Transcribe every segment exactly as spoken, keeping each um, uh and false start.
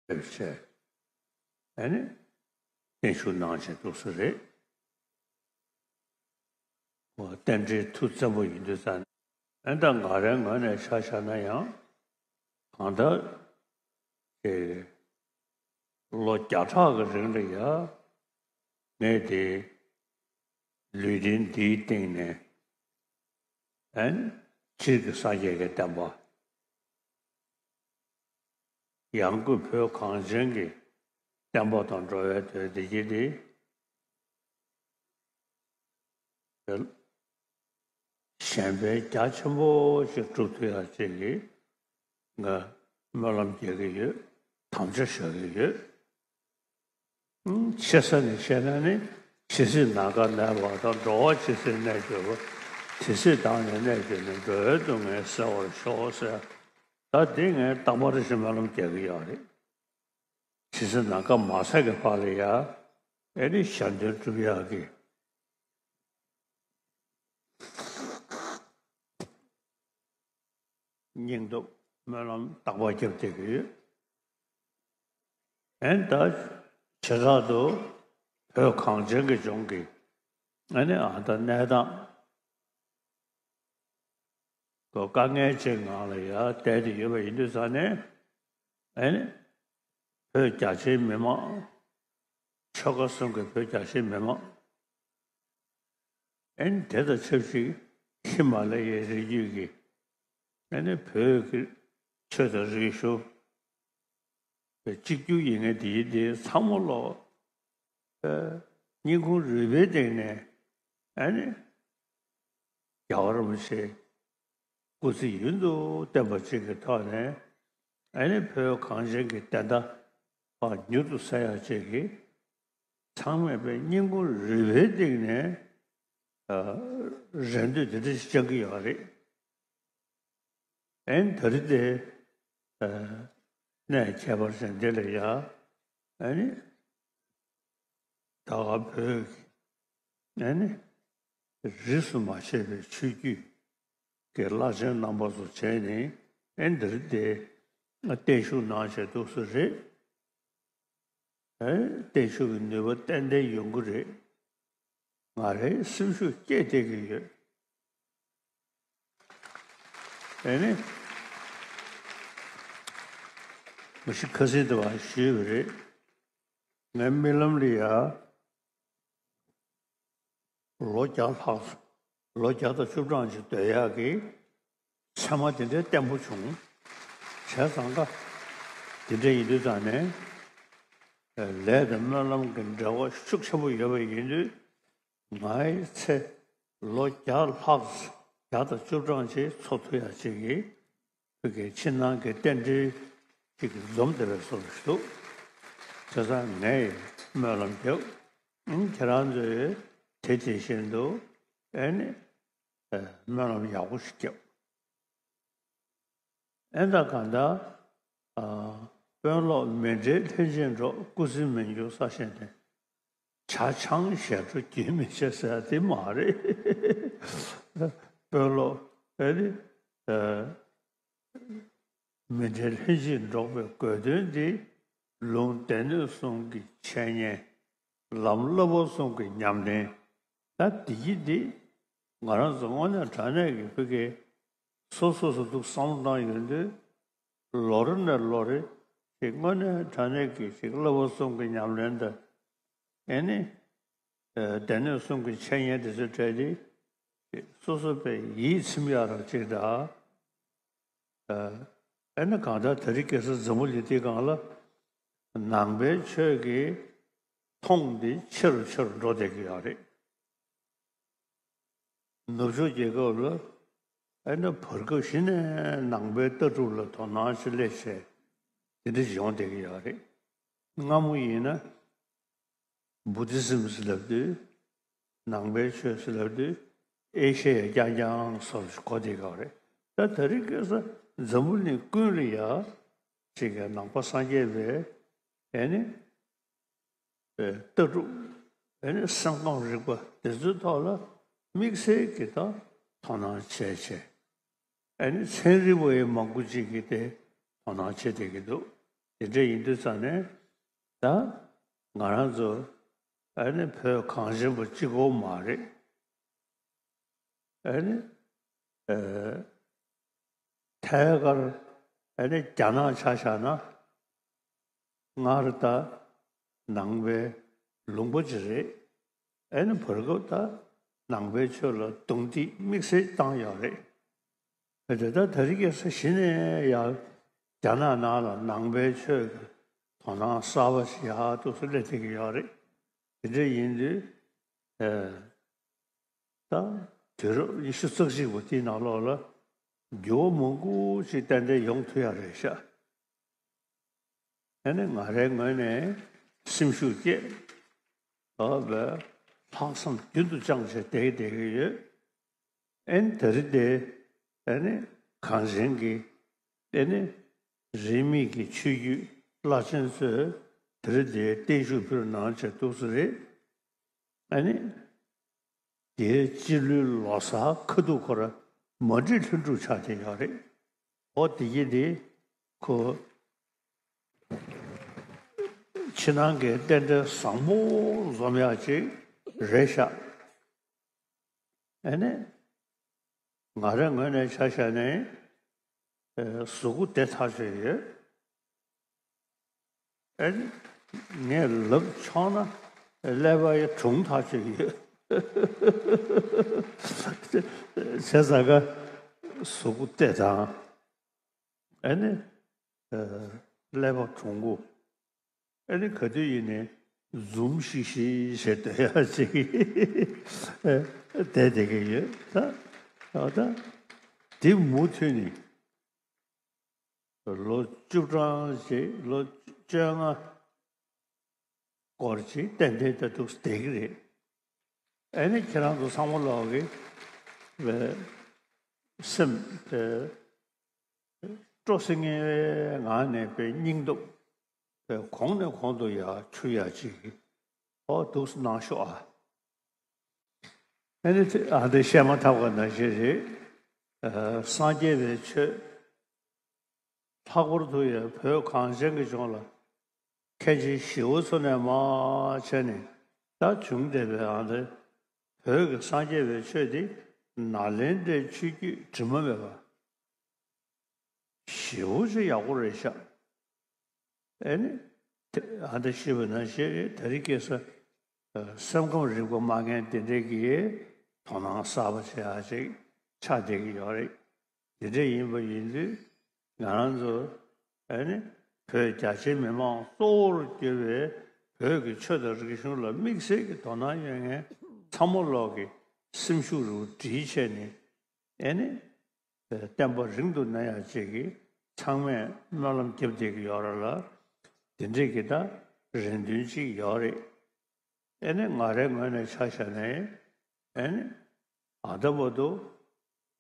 ཕེབས་བྱས། ཨ་ནི་བརྟན་བཞུགས་གནང་བྱས་འདུག་ས་རེད། འོ་རྟེན་འབྲེལ་ཐུགས་བཙན་པོ་ཡིན་དུས་ཙང་། ཨ་ནི་ད་ང་རའི་ངོས་ནས་ཆ་བཞག་ན་ཡང་། གང་ལྟར་དེ་ལོ་བརྒྱ་ཕྲག་གི་རིང་ལ་ཡ། ངས་དེ་ལུས་རྟེན་འདིའི་སྟེང་ནས། ཨ་ནི་སྤྱིར་གྱི་སངས་རྒྱས་ཀྱི་བསྟན་པ། ཡང་སྒོས་བོད་གངས་ཅན་གྱི་བསྟན་པ་དང་འགྲོ་བའི་དོན་བདེ་སྐྱིད་དེ། གཞན་ཕན་རྒྱ་ཆེན་པོ་ཞིག་སྒྲུབ་ཐུབ་ཡག་ཅིག་གི་ང་སྨོན་ལམ་རྒྱག་གི་ཡོད། དམ་བཅའ་བཞག་གི་ཡོད། ཆེ་ས་ནས་བཤད་ན་ནི། ཇི་སྲིད་ནམ་མཁའ་གནས་པ་དང་། འགྲོ་བ་ཇི་སྲིད་གནས་གྱུར་པ། དེ་སྲིད་བདག་ནི་གནས་གྱུར་ནས། འགྲོ་བའི་སྡུག་བསྔལ་སེལ་བར་ཤོག་ཟེར། ད་འདི་ངས་རྟག་པར་ཞིག་སྨོན་ལམ་རྒྱག་གི་ཡོད་རེད། ཇི་སྲིད་ནམ་མཁའ་མ་ཟད་ཀྱི་བར་ལ་ཡ། ཨེ་ནི་གཞན་དོན་སྒྲུབ་ཡག་གི་སྙིང་སྟོབས་སྨོན་ལམ་རྟག་པར་རྒྱབ་བསྡད་ཀྱི་ཡོད། ཨེ་ནི་ད་བྱེ་བྲག་ཏུ་བོད་གངས་ཅན་གྱི་ལྗོངས་ཀྱི། ཨེ་ནི་ཨ་ད་གནས་སྟངས་ཀྱི་དཀའ་ངལ་ཅན་ནང་ལ་ཡ་བསྡད་དེ་ཡོད་པ་ཡིན་དུས་ཙང་ནས། ཨེ་ནི་བོད་རྒྱ་ཆེའི་མི་མང་། ཆོལ་ཁ་གསུམ་གྱི་བོད་རྒྱ་ཆེའི་མི་མང་། ཨེ་ནི་དེ་དང་ཆབས་ཅིག་ཧི་མ་ལ་ཡའི་རི་རྒྱུད་ཀྱི། ཨེ་ནི་བོད་ཀྱི་ཆོས་དང་རིག་གཞུང་གི་གཅིག་གྱུར་ཡིན་མཁན་དེ་ཡིན་དེ་ཚང་མ་ལོ། ཨེ། སྙིང་ཁུང་རུས་པའི་གཏིང་ནས། ཨེ་ནི་རྒྱལ་བ་རིན་པོ་ཆེ་སྐུ་ཚེ་ཡུན་དུ་བརྟན་པ་ཅིག་གི་ཐོག་ནས། ཨེ་ནི་བོད་གངས་ཅན་གྱི་བདེན་མཐའ་ཕར་མྱུར་དུ་གསལ་ཡག་ཅིག་གི། ཚང་མས་པའི་སྙིང་ཁུང་རུས་པའི་གཏིང་ནས། ཨ། རེ་འདུན་དེ་འདྲ་ཞིག་བཅང་གི་ཡོད་རེད། ཨེ་ནི་ད་རེས་དེ། ཨ། གནས་ཁྱད་པར་ཅན་འདི་ལ་ཡ། ཨེ་ནི་ད་ག་བོད་ཀྱི། ཨེ་ནི་རིས་སུ་མ་ཆད་པའི་ཆོས་བརྒྱུད་ཀྱི་བླ་ཆེན་རྣམ་པ་ཚོ་བྱས་ནས། ཨེ་ནི་ད་རེས་དེ་བརྟན་བཞུགས་གནང་བྱས་འདུག་ས་རེད། ཨེ། བརྟན་བཞུགས་ཀྱི་ནུས་པ་ཏན་ཏན་ཡོང་གི་རེད། ང་རའི་སེམས་ཤུགས་སྐྱེད་བསྡད་ཀྱི་ཡོད། ཨེ་ནི། མ་གཞི་ཁ་སང་དེ་བ་ཞུས་པ་རེད། ངའི་རྨི་ལམ་ལ་ཡ། ལོ་བརྒྱ་ལྷག་ལོ་བརྒྱ་དང་བཅུ་གྲངས་ཅིག་སྡོད་ཡག་གི་མཚན་མ་དེ་འདྲའི་བརྟན་པོ་བྱུང་། བྱས་ཙང་ཀ་དེ་འདྲ་ཡིན་དུས་ཙང་ནས། ལས་དང་སྨོན་ལམ་གྱི་འབྲེལ་བ་ཤུགས་ཆེན་པོ་ཡོད་པ་ཡིན་དུས། ང་ཡི་ཚེ་ལོ་བརྒྱ་ལྷག་བརྒྱ་དང་བཅུ་གྲངས་ཅིག་འཚོ་ཐུབ་ཡག་ཅིག་གི་བོད་ཀྱི་ཕྱི་ནང་གི་རྟེན་འབྲེལ་ཅིག་འཛོམས་བསྡད་པའི་བཟོ་ཞིག་འདུག་བྱས་ཙང་ངས་སྨོན་ལམ་རྒྱབ། ཨང་། ཁྱེད་རང་ཚོས་དེ་དེ་བཞིན་དུ། ཨེ་ནི། ཨེ། སྨོན་ལམ་ཡག་པོ་ཞིག་རྒྱབ། ཨེ། ད་གང་ལྟར། ཨ། དཔོན་སློབ་མི་འབྲལ་ལྷན་ཅིག་འགྲོགས། སྐུ་ཚེ་མི་འགྱུར་ས་གཞན་དོན། ཇ་ཆང་ཞལ་དྲོ་རྒྱུན་མི་ཆད་ཟེར་དེ་མ་རེད། དཔོན་སློབ། ཨེ་ནི། ཨ། མི་འབྲལ་ལྷན་ཅིག་འགྲོགས་པའི་དགོས་དོན་འདི། ལུང་སྡེ་སྣོད་གསུམ་གྱི་འཆད་ཉན། ལམ་བསླབ་པ་གསུམ་གྱི་ཉམས་ལེན། ད་འདི་ཡིན་འདི། ང་རང་ཚོ་དངོས་གནས་དྲང་གནས་ཀྱི་བོད་སྐད་སོ་སོ་སོ་འདུག་བསམ་བློ་བཏང་ཡོང་དུས། ལོ་རེ་ནས་ལོ་རེ་ཞིག་དངོས་གནས་དྲང་གནས་ཀྱི་ཞིག་བསླབ་པ་གསུམ་གྱི་ཉམས་ལེན་དང་། ཨེ་ནི། ཨ། སྡེ་སྣོད་གསུམ་གྱི་འཆད་ཉན་དེ་ཚོ་གྲས་དེ་སོ་སོ་པའི་ཡིད་ཚིམ་ཡག་རང་ཅིག་འདྲ། ཨ། ཨེ་ནི་གང་ལྟར་དེ་རིང་ཁ་སང་འཛམ་བུ་གླིང་འདིའི་སྒང་ལ་ནང་པའི་ཆོས་ཀྱི་མཐོང་འདི་ཆེ་རུ་ཆེ་རུ་འགྲོ་བསྡད་ཀྱི་ཡོད་རེད། ནུབ་ཕྱོགས་རྒྱལ་ཁབ་ལ་ཨེ་ནི་བར་སྐབས་གཞི་ནས་ནང་པའི་ལྟ་གྲུབ་ལ་དོ་སྣང་ཞིག་སླེབས་བྱས་དེ་འདྲ་ཞིག་ཡོང་བསྡད་ཀྱི་ཡོད་རེད། སྔ་མོ་ཡིན་ན། བུ་དྷི་ཛིམ་ཟེར་ལབ་དུས། ནང་པའི་ཆོས་ཟེར་ལབ་དུས། ཨེ་ཤེ་ཡ་རྐྱང་རྐྱང་བཟོ་འདྲ་ཞིག་གོ་བསྡད་ཀྱི་ཡོད་རེད། ད་དེ་རིང་ཁ་སང་འཛམ་བུ་གླིང་ཀུན་ལ་ཡ། ཅིག་གི་ནང་པ་སངས་རྒྱས་པའི། ཨེ་ནི། ཨེ། ལྟ་གྲུབ། ཨེ་ནི་སེམས་ཁམས་རིག་པ་དེ་ཚོའི་ཐོག་ལ་དམིགས་བསལ་གྱི་ད་དོ་སྣང་བྱས་བྱས། ཨེ་ནི་ཚན་རིག་པ་ཡང་མང་པོ་ཅིག་གིས་དེ་དོ་སྣང་བྱེད་བསྡད་ཀྱི་འདུག་དེ་འདྲ་ཡིན་དུས་ཙང་ནས་ད་ང་རང་ཚོ་ཨ་ནི་བོད་གངས་ཅན་པ་གཅིག་པོ་མ་རེད། ཨ་ནི་ཨ་ཐད་ཀར་ཨ་ནི་རྒྱ་ནག་ཆ་བཞག་ན། སྔར་ད་ནང་པའི་ལུང་པ་ཅིག་རེད། ཨ་ནི་བར་སྐབས་ད་ནང་པའི་ཆོས་ལ་རྡུང་རྡེག་དམིགས་བསལ་བཏང་ཡོད་རེད། དེ་ལྟར་ད་རེས་ཁ་སང་གཞི་ནས་ཡང་རྒྱ་ནག་ནང་ལ་ནང་པའི་ཆོས་ཀྱི་དོ་སྣང་གསར་པ་ཞིག་ཡར་འདུག་སེ་སླེབས་བསྡད་ཀྱི་ཡོད་རེད། དེ་འདྲ་ཡིན་དུས་ཨ་ད་དུས་རབས་ཉི་ཤུ་རྩ་གཅིག་པ་དེའི་ནང་ལོགས་ལ་འགྱུར་བ་མང་པོ་ཞིག་ཏན་ཏན་ཡོང་ཐུབ་ཡ་རེད་ཤག་ཨ་ནི་ང་རའི་ངོས་ནས་སེམས་ཤུགས་བསྐྱེད། ཨ་བས་ལྷག་བསམ་རྒྱུན་དུ་བཅངས་བྱས་བསྡད་བསྡད་ཀྱི་ཡོད། ཨ་ནི་ད་རེས་དེ་ཨ་ནི་གངས་ཅན་གྱི་ཨ་ནི་རིས་མེད་ཀྱི་ཆོས་བརྒྱུད་བླ་ཆེན་ཚོས་ད་རེས་དེ་བརྟན་བཞུགས་ཕུལ་གནང་བྱས་འདུག་སེ་རེད། ཨ་ནི། དེའི་སྤྱི་ལོའི་ལོ་གསར་ཁ་ཐུག་ཁོ་ར་མ་འགྲིག་ལྷུན་གྲུབ་ཆགས་བསྡད་ཡོད་རེད། འོ་དེ་གྱིས་དེ་ཁོ་ཕྱི་ནང་གི་རྟེན་འབྲེལ་བཟང་པོ་འཛོམས་ཡག་ཅིག་རེད་ཤག་ཨ་ནི་ང་རའི་ངོས་ནས་ཆ་བཞག་ནས་གཟུགས་པོ་བདེ་ཐག་ཆོད་ཡོད། ཨེ། ངས་ལབ་ཆོག་ན་ཀླད་པ་ཡང་གྲུང་ཐག་ཆོད་ཡོད། བྱས་ཙང་ཀ་གཟུགས་པོ་བདེ་ཐང་། ཨེ་ནི། ཀླད་པ་གྲུང་པོ། ཨེ་ནི་ག་དུས་ཡིན་ནའི་འཛུམ་ཤིག་ཤིག་བྱས་སྡོད་ཡག་ཅིག་བསྡད་བསྡད་ཀྱི་ཡོད་ད། ད་ད་འདི་མུ་མཐུད་ནས། ལོ་བཅུ་གྲངས་ཤིག་ལོ་བཅོ་ལྔ་སྐོར་ཅིག་ཏན་ཏན་ད་འདུག་བསྡད་ཀྱི་རེད། ཨ་ནི་ཁྱེད་རང་ཚོ་ཚང་མ་ལོག་གི་བའི་སེམས་དེ་སྤྲོ་སིང་ངེ་བའི་ངང་ནས་བའི་སྙིང་སྟོབས་བའི་གོང་ནས་གོང་དུ་ཡར་འཕྱུར་ཡག་ཅིག་གི་འོ་འདུག་གནང་ཤོག་ཨ། ཨ་ནི་ཨ་འདི་བཤད་མ་ཐག་པ་ནང་བཞིན་རེད། ཨ་སངས་རྒྱས་པའི་ཆོས་ལྷག་པར་དུ་ཡང་བོད་གངས་ཅན་གྱི་ལྗོངས་ལ་མཁན་ཆེན་ཞི་བ་འཚོ་ནས་མར་བྱས་ནས་ད་བྱུང་བསྡད་པའི་ཨ་འདི་བོད་ཀྱི་སངས་རྒྱས་པའི་ཆོས་འདི་ནཱ་ལེནྡྲའི་ཆོས་བརྒྱུད་དྲི་མ་མེད་པ། ཞེ་པོ་ཅིག་ཡག་པོ་རེད་ཤག་ཨེ་ནི། དེ་ཨ་འདྲ་ཞེས་པ་ནང་བཞིན་རེད། དེ་རིང་ཁ་སང་སེམས་ཁམས་རིག་པ་མ་མཁན་དེ་འདྲས་ཀྱིས་དོ་སྣང་གསར་པ་བྱེད་ཡག་ཅིག་ཆགས་བསྡད་ཀྱི་ཡོད་རེད། དེ་འདྲས་ཡིན་པ་ཡིན་དུས་ང་རང་ཚོ་ཨེ་ནི་བོད་རྒྱ་ཆེའི་མི་མང་གཙོ་བོར་གྱུར་པའི་བོད་ཀྱི་ཆོས་དང་རིག་གཞུང་ལ་དམིགས་བསལ་གྱི་དོ་སྣང་ཡོད་མཁན་ཚང་མ་ལོག་གི་སེམས་ཤུགས་རུ་སྒྲིལ་བྱས་ནས་ཨེ་ནི། བསྟན་པ་རིང་དུ་གནས་ཡག་ཅིག་གི་ཚང་མས་སྨོན་ལམ་རྒྱབ་བསྡད་ཀྱི་ཡོད་རེད་ལ། དེ་འདྲས་ཀྱི་ད་རེ་འདུན་ཅིག་ཡོད་རེད། ཨེ་ནི་ང་རའི་ངོས་ནས་ཆ་བཞག་ནས་ཨེ་ནི་ཨ་ད་བར་དུ་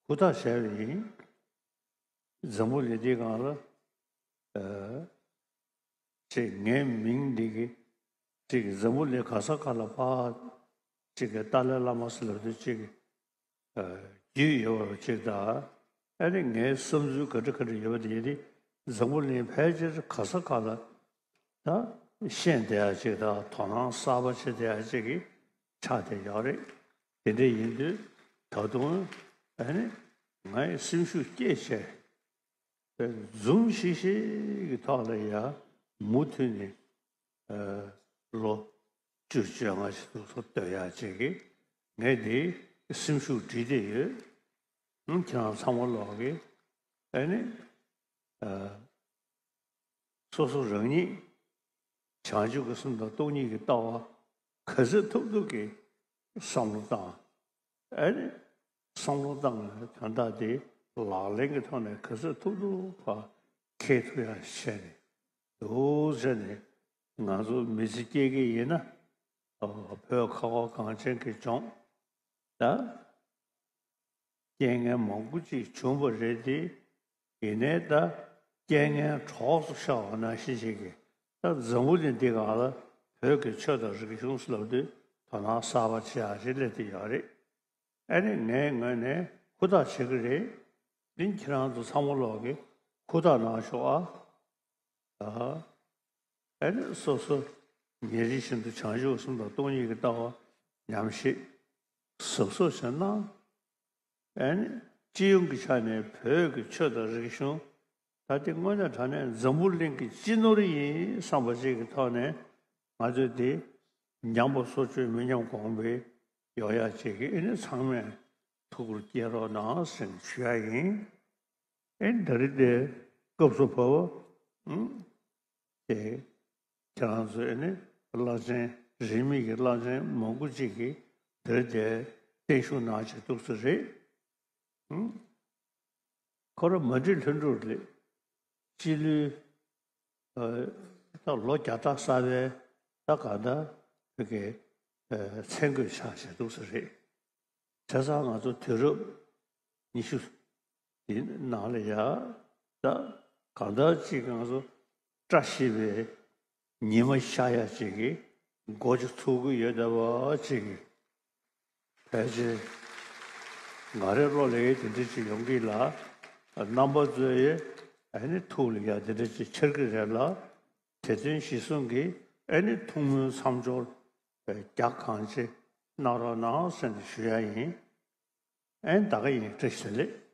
ཧུར་ཐག་བྱས་པ་ཡིན། འཛམ་བུ་གླིང་འདིའི་སྒང་ལ་ཨ་ཅིག་ངའི་མིང་འདི་གི་ཅིག་འཛམ་བུ་གླིང་ག་ས་ག་ལ་ཕར་ཅིག་གི་ཏཱ་ལའི་བླ་མ་ཟེར་ལབ་དུས་ཅིག་གི་རྒྱུས་ཡོད་པ་ཅིག་དང་། ཨ་ནི་ངའི་བསམ་ཚུལ་ག་འདྲ་ག་འདྲ་ཡོད་པ་དེ་ཡིན་དེ་འཛམ་བུ་གླིང་ཕལ་ཆེར་ག་ས་ག་ལ་ད་ཤེས་བསྡད་ཡ་ཅིག་དང་དོ་སྣང་གསར་པ་བྱེད་བསྡད་ཡ་ཅིག་གི་ཆགས་བསྡད་ཡོད་རེད། དེ་འདྲ་ཡིན་དུས་ད་དུང་ཨ་ནི་ངའི་སེམས་ཤུགས་བསྐྱེད་བྱས། འཛུམ་ཤིག་ཤིག་གི་ཐོག་ལ་ཡ་མུ་མཐུད་ནས་ཨ་ལོ་བཅུ་བཅོ་ལྔ་ཞིག་འདུག་སེ་སྡོད་ཡག་ཅིག་གི་ངས་འདི་སེམས་ཤུགས་སྒྲིལ་བསྡད་ཡོད། ཨང་ཁྱེད་རང་ཚང་མ་ལོག་གི་ཨ་ནི་ཨ་སོ་སོ་རང་ཉིད་བྱང་ཆུབ་ཀྱི་སེམས་དང་སྟོང་ཉིད་ཀྱི་ལྟ་བ་ག་ཚོད་ཐུབ་ཐུབ་ཀྱིས་བསམ་བློ་བཏང་། ཨ་ནི་བསམ་བློ་བཏང་ནས་དོན་དག་དེ་ལག་ལེན་གྱི་ཐོག་ནས་ག་ཚོད་ཐུབ་ཐུབ་ཕར་འཁྱེར་ཐུབ་ཡ་བྱས་ནས་འདུག་བྱས་ནས་ང་ཚོ་མི་ཚེ་སྐྱེལ་གྱི་ཡིན་ན་བོད་ཁ་བ་གངས་ཅན་གྱི་ལྗོངས་ད། རྐྱེན་ངན་མང་པོ་ཅིག་བྱུང་བ་རེད་དེ། ཡིན་ནའི་ད་རྐྱེན་ངན་གྲོགས་སུ་ཤར་བ་ནང་བཞིན་ཅིག་གིས་ད་འཛམ་བུ་གླིང་འདི་སྒང་ལ་བོད་ཀྱི་ཆོས་དང་རིག་གཞུང་ཟེར་ལབ་དུས་དོ་སྣང་གསར་པ་བྱེད་ཡག་ཅིག་སླེབས་བསྡད་ཡོད་རེད། ཨ་ནི་ངའི་ངོས་ནས་ཧུར་ཐག་བྱེད་ཀྱི་རེད། འདི་ཁྱེད་རང་ཚོ་ཚང་མ་ལོག་གིས་ཧུར་ཐག་གནང་ཤོག་ཨ། ཨ། ཨ་ནི་སོ་སོ་ཉིན་རེ་བཞིན་དུ་བྱང་ཆུབ་སེམས་དང་སྟོང་ཉིད་ཀྱི་ལྟ་བ་ཉམས་བཞེས་གཟབ་གཟབ་བྱས་ན། ཨ་ནི་སྤྱི་ཡོངས་ཀྱི་ཆ་ནས་བོད་ཀྱི་ཆོས་དང་རིག་གཞུང་ད་ལྟའི་དངོས་གནས་དྲང་གནས་འཛམ་བུ་གླིང་གི་སྤྱི་ནོར་ཡིན་བསམ་པ་ཅིག་གི་ཐོག་ནས་ང་ཚོས་འདི་ཉམས་པ་སོར་ཆུད་མི་ཉམས་གོང་འཕེལ་ཡོང་ཡག་ཅིག་གི་ཨ་ནི་ཚང་མས་ཐུགས་ཁུར་བསྐྱེད་རོགས་གནང་ཟེར་ནས་ཞུ་ཡག་ཡིན། ཨེ་འདི་རིང་འདི་སྐབས་སུ་བབ་པ། ཨུམ། དེ་ཁྱེད་རང་ཚོས་ཨེ་ནི་བླ་ཆེན་རིས་མེད་ཀྱི་བླ་ཆེན་མང་པོ་ཅིག་གིས་འདིར་དེ་བརྟན་བཞུགས་གནང་བྱས་འདུག་ས་རེད། ཨུམ། ཁོ་རང་མ་འགྲིག་ལྷུན་གྲུབ་རེད། སྤྱི་ལོའི་ཨ་ད་ལོ་བརྒྱ་ཕྲག་གསར་པའི་ད་གང་ལྟར་བོད་ཀྱི་ཨ་མཚན་བཀོད་ཆགས་བྱས་འདུག་ས་རེད། བྱས་ཙང་ང་ཚོ་དུས་རབས་ཉི་ཤུ་དེའི་ནང་ལ་ཡ་ད་གང་ལྟར་ཅིག་ང་ཚོ་བཀྲ་ཤིས་པའི་ཉི་མ་ཤར་ཡག་ཅིག་གི་སྒོ་ཅིག་ཚུགས་ཀྱི་ཡོད་བསྡད་པ་ཅིག་གི་ཕལ་ཆེར་ང་རའི་བློ་ལ་ཡ་དེ་འདྲ་ཅིག་ཡོང་གི་ལ། རྣམ་པ་ཚོའི་ཨ་ནི་ཐུགས་ལ་ཡ་དེ་འདྲ་ཅིག་འཆར་གི་རེད་ལ། དེ་དོན་གཞིར་བཟུང་གིས་ཨ་ནི་ཐུགས་སྨོན་མཚམས་སྦྱོར་རྒྱ་གང་ཆེ་གནང་རོགས་གནང་ཟེར་ནས་ཞུ་ཡ་ཡིན། ཨེ་ད་ག་ཡིན། བཀྲ་ཤིས་བདེ་ལེགས།